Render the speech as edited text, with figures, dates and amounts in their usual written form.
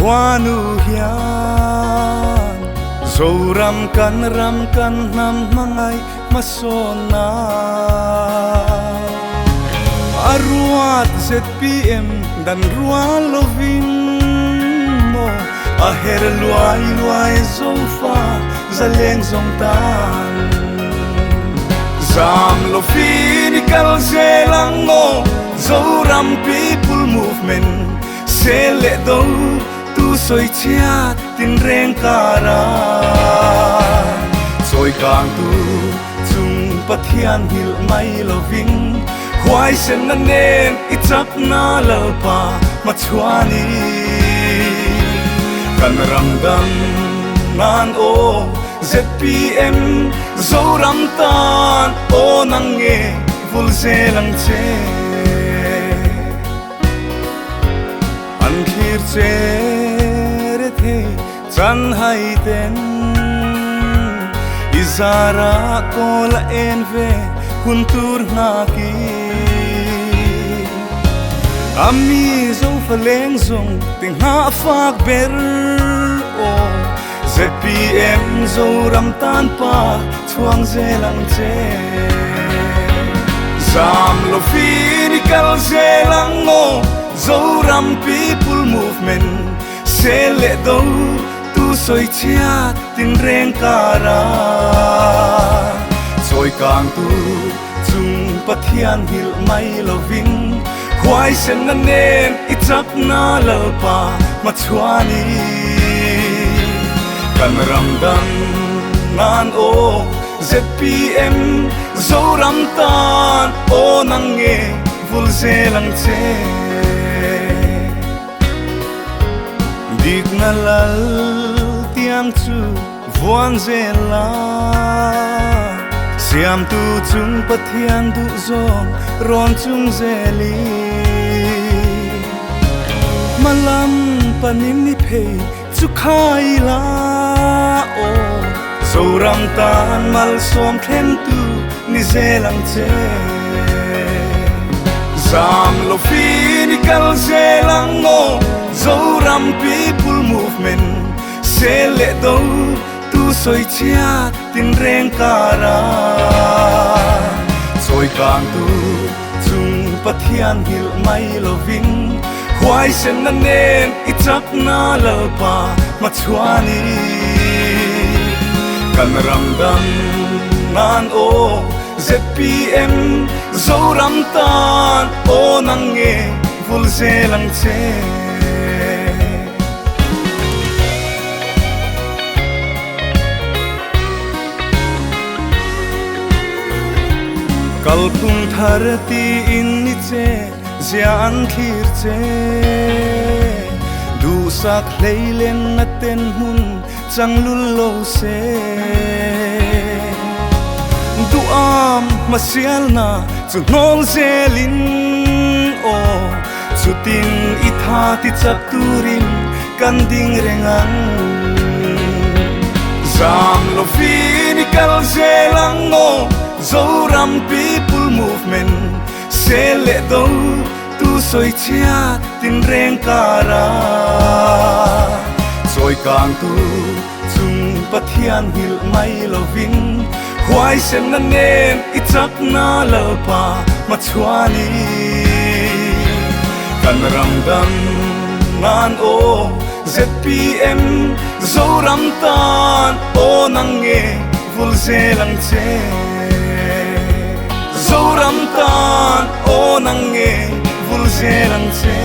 Khuanu hian Zoram kan ram kan hnam hmangaih hmasawn nan a ruat zpm dan rual lovin maw a her luai luai zofa zaleng zawng tan. Zam lovin i kal zel ang maw Zoram People Movement Sel leh do tu sawi chhiat tinreng kara chawi kang tu chung Pathian nghilh mai lovin huaisenna nen i chakna Lalpa hmachhuani kan ram dang nan aw zpm Zoram tan aw nang nge vul zel ang che. An thlir che re thei chan hai ten I zara kawl a en ve hun tur nghaki A mi zofa leng zawng ti nghah fak ber aw zpm Zoram tan pa chhuang zel ang che. Zam lovin i kal zel ang maw Zoram People Movement sel leh do tu sawi chhiat tinreng kara chawi kang tu chung Pathian nghilh mai lovin huaisenna nen i chakna Lalpa hmachhuani kan ram dang nan aw zpm Zoram tan aw nang nge vul zel ang che. Dikna lal tiang chu vuan zel la, Siamtu chung Pathian duh zawng rawn chung zeli. Hmalam panin i phei chu khai la aw, Zoram tan malsawm thlentu ni zel ang che. Zam lovin i kal zel ang aw, Zoram People Movement sel leh do tu sawi chhiat tinreng kara chawi kang tu chung Pathian nghilh mai lovin huaisenna nen i chakna Lalpa hmachhuani kan ram dang nan aw zpm Zoram tan aw nang nge vul zel ang che. Kalphung thar tiin ni che zia an thlir che Duhsak hleilenna ten hmun chang lul lo se Duham hmasialna chu hnawl zelin aw Chutin i tha ti chak turin kan ding reng ang. Zam lovin i kal zel ang aw Zoram People Movement sel leh do tu sawi chhiat tinreng kara chawi kang tu chung Pathian nghilh mai lovin huaisenna nen i chakna Lalpa hmachhuani kan ram dang nan aw zpm Zoram tan aw nang nge vul zel ang che Zoram tan aw nang nge vul zel ang che.